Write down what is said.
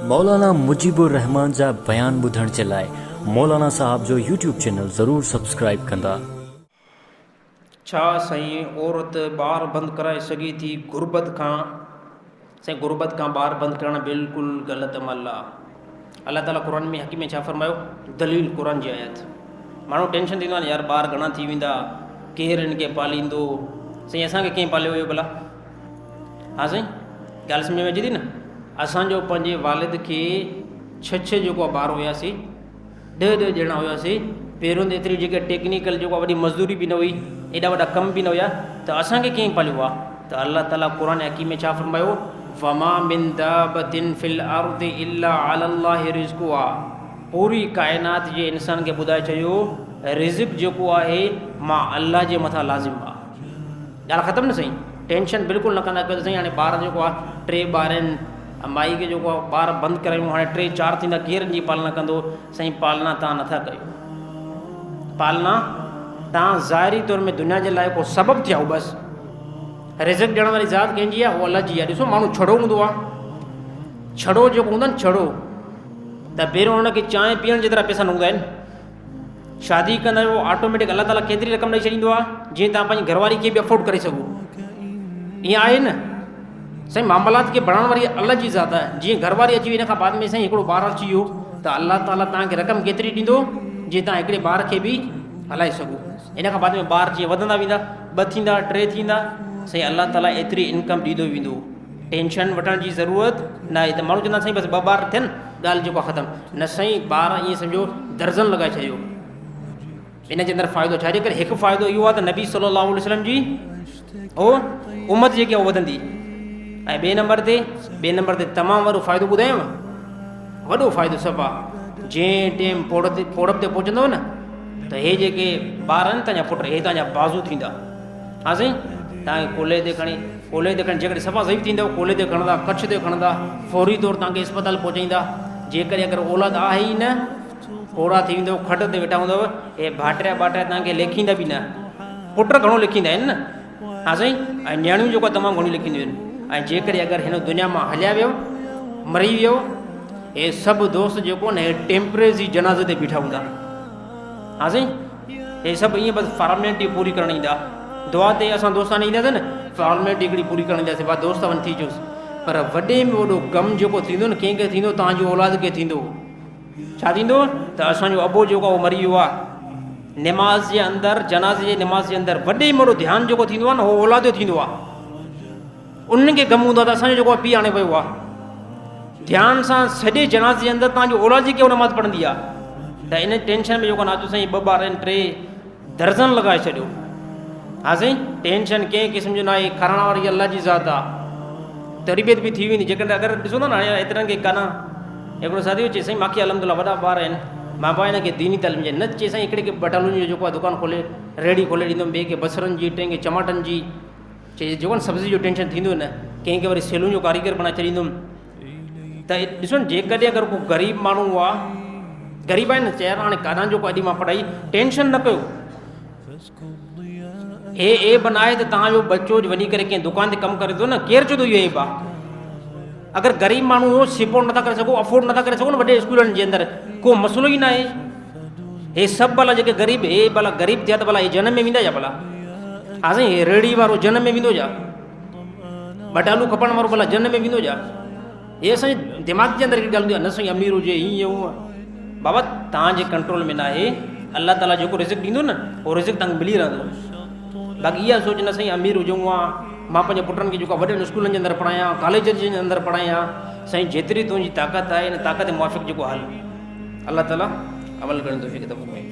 مولانا مجيب الرحمان جا بيان ٻڌڻ جي لاء مولانا صاحب جو يوٽيوب چينل ضرور سبسڪرائيب ڪندا. ڇا سائين عورت ٻار بند ڪرائي سگهي ٿي غربت کان سائين غربت کان ٻار بند ڪرڻ بلڪل غلط عمل آ الله تعالي قرآن ۾ حڪيم ۾ ڇا فرمايو دليل قرآن جي آيت ماڻهو ٽينشن ٿيندو آ يار ٻار گهڻا ٿي ويندا ڪير ان کي پاليندو سائين اسان کي ڪنهن پاليو هيو ڀلا ها سائين ڳالهه سمجھ ۾ اچي ٿي نه اسانجو پنهنجي والد کي ڇهه ڇهه جيڪو آهي ٻار هياسي ڏهه ڏهه ڄڻا هياسي پهريون ته ايتري جيڪا ٽيڪنيڪل جيڪو وڏي مزدوري به نه هئي ايڏا وڏا ڪم به نه هيا ته اسانکي ڪيئن پاليو آهي ته الله تعالي قرآن حڪيم ۾ ڇا فرمايو وما من دابة في الارض الا على الله رزقها پوري ڪائنات جي انسان کي ٻڌائي ڇڏيو رزق جيڪو آهي مان الله جي مٿان لازم آهي ڳالهه ختم نه سائين ٽينشن بلڪل نه ڪندا ڪيو سائين هاڻي ٻار جيڪو آهي ٽي ٻار آهن مائي کي جيڪو آهي ٻار بند ڪرايون هاڻي ٽي چار ٿيندا ڪير ان جي پالنا ڪندو سائين پالنا تان نٿا ڪيو پالنا تان ظاهري طور ۾ دنيا جي لاء کو سبب ٿيا هو بس رزق ڏيڻ واري ذات ڪنهن جي آهي هو الله جي آهي ڏسو ماڻهو ڇڙو هوندو آهي ڇڙو جيڪو هوندو آهي ڇڙو ته پهريون هن کي چانهه پيئڻ جيترا پئسا نه هوندا آهن شادي ڪندا آهيو آٽوميٽڪ الله تعالي ڪيتري رقم ڏئي ڇڏيندو آهي جيئن توهان پنهنجي گهر واري کي به افورڊ ڪري سگهو ائين آهي نه سائين معاملات کي بڻائڻ واري الله جي ذات آهي جيئن گهر واري اچي وئي ان کان بعد ۾ سائين هڪڙو ٻار اچي ويو ته الله تعالي توهان کي رقم ڪيتري ڏيندو جيئن توهان هڪڙي ٻار کي به هلائي سگهو ان کان بعد ۾ ٻار جيئن وڌندا ويندا ٻه ٿيندا ٽي ٿيندا سائين الله تعالي ايتري انڪم ڏيندو ويندو ٽينشن وٺڻ جي ضرورت نه آهي ته ماڻهو چوندا سائين بس ٻه ٻار ٿين ڳالهه جيڪو ختم نه سائين ٻار ائين سمجهو درزن لڳائي ڇڏيو ان جي اندر فائدو ڇا جي ڪري هڪ فائدو اهو آهي ته نبي صلي الله عليه وسلم جي او امت جيڪي اهو وڌندي ۽ ٻئي نمبر تي ٻئي نمبر تي تمام وڏو فائدو ٻڌايو وڏو فائدو سڀ آهي جنهن ٽيم پوڙ تي پوڙپ تي پهچندو نه ته هي جيڪي ٻار آهن تنهنجا پٽ هي تنهنجا بازو ٿيندا ها سائين تان کي ڪولهي تي کڻي ڪولهي تي کڻي جيڪڏهن صفا ضعيف ٿيندو ڪولهي تي کڻندا ڪڇ تي کڻندا فوري طور تان کي اسپتال پهچائيندا جيڪڏهن اگر اولاد آهي ئي نه پوڙها ٿي ويندو کٽ تي ويٺا هوندو اهي ڀاٽريا ٻاٽريا تان کي ليکيندا به نه پٽ گهڻو لکيندا آهن نه ها سائين ۽ نياڻيون جيڪو تمام گهڻيون لکينديون آهن ۽ جيڪڏهن اگر هن دنيا مان هليا ويو مري ويو اهي سڀ دوست جيڪو نه ٽيمپريري جنازي تي بيٺا هوندا ها سائين هي سڀ ائين بس فارملٽي پوري ڪرڻ ايندا دعا تي اسان دوستان اينداسين نه فارملٽي هڪڙي پوري ڪرڻ اينداسين با دوست وڃ ٿي چوس پر وڏي ۾ وڏو غم جيڪو ٿيندو نه ڪنهن کي ٿيندو تان جي اولاد کي ٿيندو ڇا ٿيندو ته اسان جو ابو جيڪو اهو مري ويو آهي نماز جي اندر جنازي جي نماز جي اندر وڏي ۾ وڏو ڌيان جيڪو ٿيندو آهي نه اهو اولاد جو ٿيندو آهي انهن کي غم هوندو آهي ته اسان جو جيڪو پيء هاڻي ويو آهي. ڌيان سان سڄي جنازي جي اندر تان جو اولاد جي ڪيو نماز پڙهندي آهي ته ان ٽينشن ۾ جيڪو ناچو سائين ٻه ٻار آهن ٽي درزن لڳائي ڇڏيو ها سائين ٽينشن ڪنهن قسم جو ناهي کارڻ واري الله جي ذات آهي تربيت به ٿي ويندي جيڪڏهن اگر ڏسو ٿا نه هاڻي ايترن کي ڪانا هڪڙو ساٿي چي سائين ماکي الحمد لله وڏا ٻار آهن مان با هن کي ديني تعليم جي نه چي سائين هڪڙي کي بٽالون جو جيڪو آهي دڪان کولي ريڙهي کولي ڏيندم ٻئي کي بصرن جي ٽئين کي چماٽن جي چي جيڪو نه سبزي جو ٽينشن ٿيندو نه ڪنهن کي وري سيلون جو ڪاريگر بڻائي ڇڏيندم ته ڏسو نه جيڪڏهن اگر ڪو غريب ماڻهو آ غريب آهي نه چي يار هاڻي ڪاڏان جو ڪو اڄ مان پڙهائي ٽينشن نه ڪيو هي عيب نه آهي ته تان جو بچو وڃي ڪري ڪنهن دڪان تي ڪم ڪري ٿو نه ڪير چوندو اهو عيب آ اگر غريب ماڻهو هو سپورٽ نٿا ڪري سگهو افورڊ نٿا ڪري سگهو نه وڏي اسڪولن جي اندر ڪو مسئلو ئي نه آهي هي سڀ ڀلا جيڪي غريب هي ڀلا غريب ٿيا ته ڀلا هي جنم ۾ ويندا ڇا ڀلا ها سائين هي ريڙهي وارو جنم ۾ ويندو ڇا ٻٽالو کپڻ وارو ڀلا جنم ۾ ويندو ڇا هي اسان جي دماغ جي اندر هڪ ڳالهه هوندي آهي نه سائين امير هجي هيئن هونئن بابا تان جي ڪنٽرول ۾ نه آهي الله تعالي جيڪو رزق ڏيندو نه اهو رزق تان کي ملي رهندو باقي اها سوچ نه سائين امير هجون ها مان پنهنجي پٽن کي جيڪو وڏن اسڪولن جي اندر پڙهايان ڪاليجن جي اندر پڙهايان سائين جيتري تنهنجي طاقت آهي ان طاقت موافق جيڪو هل الله تعالي عمل ڪرڻ جي توفيق عطا فرمائي.